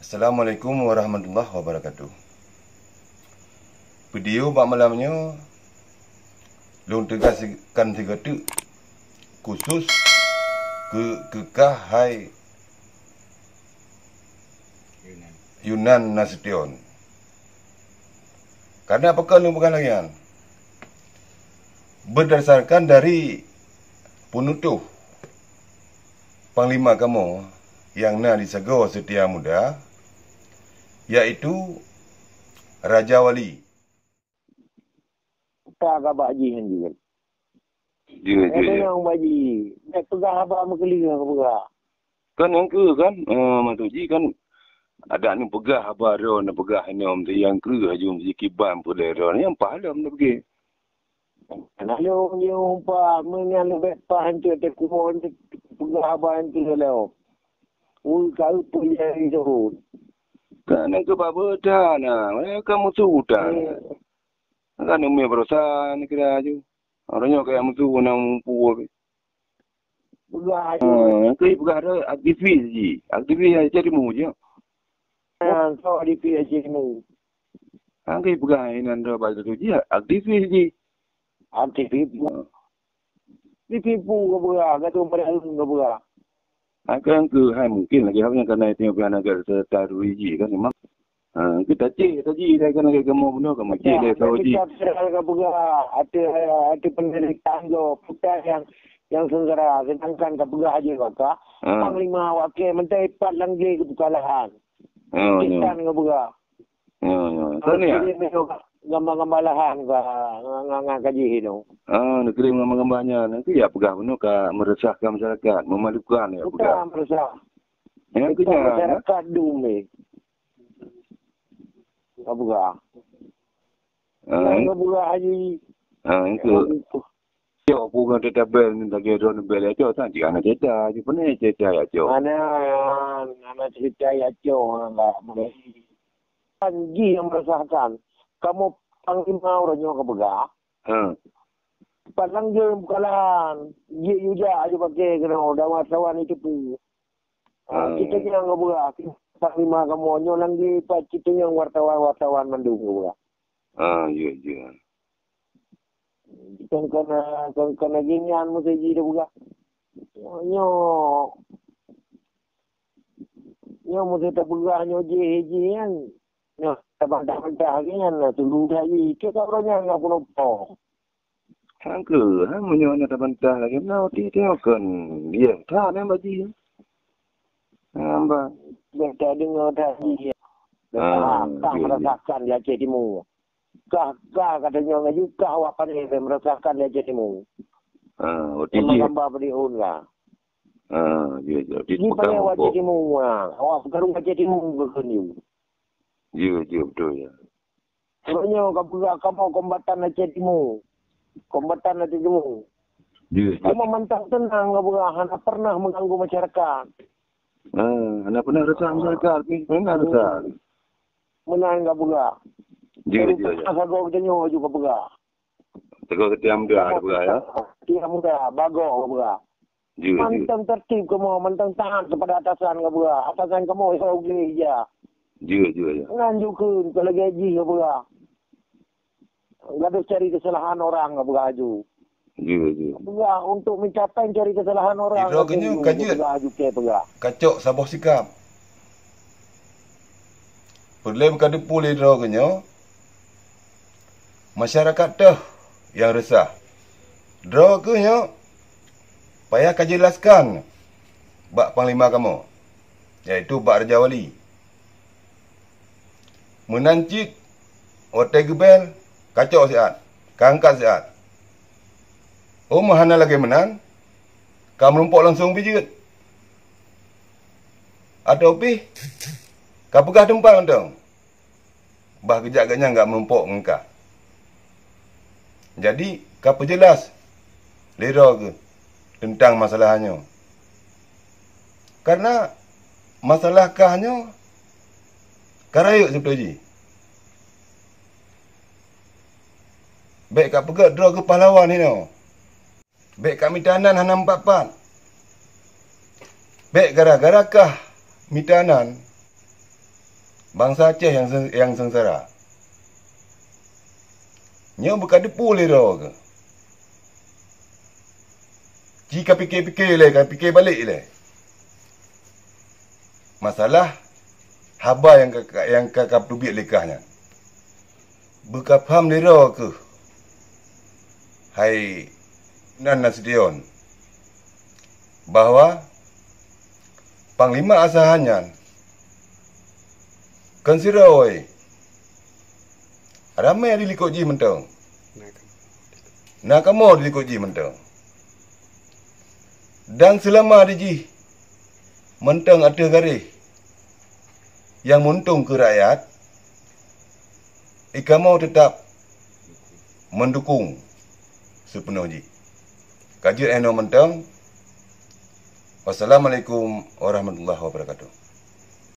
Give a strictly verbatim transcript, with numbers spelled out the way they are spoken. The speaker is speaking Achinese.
Assalamualaikum warahmatullahi wabarakatuh. Video bak malam nyoe lôn teugaskan sigoe teuk khusus keu keukah hai Yunan Nasution. Karena pakon lôn peugah lagée nyan? Berdasarkan dari peunutôh panglima kamoe nyang na di sagoe Setia Muda, yaitu Raja Wali. Ka, ka Bak Ji nyan jeuet. Jeuet, jeuet, jeuet. Bak Ji, bèk peugah haba meukeuleueng peugah. Kan nyang keu kan, eh, maksud jih kan, adak neupeugah haba droe, neupeugah inoe, meusti nyang kreueh aju, meusti kiban peulée droe, nyang paih lom neupeugah. Lalu nyoe pa, meunyan leubeh paih hanco teukuon, peugah haba nyang keu lom. Ui, ka peue nyang disebut. Kan nyang keu babeuta na, ka musuh utan. Eh. Kan neumé barosa neukira aju. Uroe nyoe kaya musuh na mupu. Peugah aju. Ah, nyang keu peugah tu aktivis ji. Aktivis Aceh Timu ji. Ah, so aktivis Aceh Timu. Nyang keu peugah inan tu bak tu ji, aktivis ji. Aktivis. Ah. Ditipu keu peugah, ka tu padahai keu peugah. Hai, kan keu hai mungkin lagée hal nyang kana itu pian agak serta duri ji kan memang. Ha, kita cek tadi dah kan lagée kamu bunoe kamu cek deh sawo ji. Kita viral ka peugah, ateueh, ateueh penderitaan gob, putai nyang, nyang sengsara, sedangkan ka peugah aja baka. Ha. Panglima awak ke mentai pat langge keu pukalahan. Ha, ya. Kitan ka peugah. Ya, ya. Ka ni, ya? Kirim nyoe gambar-gambar lahan ka, ngan, ngan, ngan ka jih nyoe. Ah, neukirim gambar-gambar nyan. Nanti ya peugah bunoe ka meresahkan masyarakat, memalukan ya peugah. Bukan meresah. Ya, kita kenyang, ya. Masyarakat dum ni. Ka peugah. Ah, ya, eh. Ka peugah haji. Ah, itu. Ya, Cok, peue ngon teutabel ngon lagée droeneuh bel ya, Cok, sang jih hana cerita, jih peue cerita ya, Cok. Hana, hana cerita ya, Cok, hana boleh. Kan jih nyang meresahkan. Kamoe panglima uroe nyoe ka peugah. Ha. Palang jeuem bukalahan, jih yue jak aju pakai keunoe, dawa-dawa ni teupeu. Ha, ha. Kita nyang ka peugah, panglima kamoe nyoe lagée pat kita nyang wartawan-wartawan mandum ka peugah. Ha, ya, ya. Kon, kon, kon, kon lagée nyan meusti jih teupeugah. Nyoe, nyoe meusti teupeugah nyoe jih, jih nyan. Nyoe tabantah-bantah lagée nyan, nah, tulu dah jih. Keu ka uroe nyan ka peunoh-peunoh. Hang keu, ha, meunyoe na tabantah lagée meunoe, ti tengok kon. Dia, that nyan bak jih. Hamba. Bèk tadeungoe that jih. Ah, ka, ka merasakan di Aceh Timu. Kah, kah, ka tanyoe ngon jih, kah awak pané merasakan di Aceh Timu. Ah, waktu jih. Memang hamba beudiun kah. Ah, ya, ya. Di Aceh Timu, ah. Awak peukaru Aceh Timu keu keuneuk. Ya, ya, betul, ya. Uroe nyoe ka peugah kamoe kombatan Aceh Timu. Kombatan Aceh Timu. Ya, ya. Kamoe mantong teunang ka peugah, hana pernah mengganggu masyarakat. Ah, hana pernah resah masyarakat, pih pernah resah. Meunan ka peugah. Ya, ya, ya. Sagoe geutanyoe aju ka peugah. Teungoh geutiam muda ka peugah, ya. Tiam muda, bagoe ka peugah. Ya, ya. Mantong tertib kamoe, mantong taat kepada atasan ka peugah. Atasan kamoe ya, ya. Ya, ya, ya. Ngan jukheun keu lagée jih ka peugah. Gadoh cari kesalahan orang ka peugah aju. Ya, ya. Peugah untuk mencapai cari kesalahan orang. Sidroe ka keunyoe peugah ka jeuet. Peugah aju ke peugah. Kacok saboh sikap. Peureulée ka teupeu lé droe keunyoe, masyarakat teuh nyang resah. Droe keunyoe payah ka jelaskan bak panglima kamoe, yaitu bak Raja Wali. Meunan cit, watée geubel, kacok siat, ka angkat siat. Oh, meuhana lagée meunan, ka meurumpok langsong pih jeuet. Atawa pih, ka peugah teumpat mantong. Bah geujak geuhnyan gak meurumpok ngon kah. Jadi, ka peujeulaih lé droe geuh teuntang masalah nyoe. Karena masalah kah nyoe ka rayeuk sibeutôi jih. Bék ka peugét droe geuh pahlawan hinoe. Bék ka mita nan hana meupat-pat. Bék gara-gara kah mita nan, Bansa Aceh nyang se-, nyang seungsara. Nyoe beuka deupue lé droe keuh. Ci ka pike-pike lé, ka pike balek lé. Masalah haba nyang ka, nyang ka, ka teubiet lé kah nyan. Beuka pham lé droe keuh, hai nan Nasution, bahwa Panglima Asahan nyan kon sidroe, ramé di likot jih mantong. Na kamoe di likot jih mantong. Dan seulama di jih mantong ateueh garéh nyang meuuntông keu rakyat, i kamoe teutab meudukong sipeunoh jih. Ka jeuet 'oh noe mantong. Wassalamualaikum warahmatullahi wabarakatuh.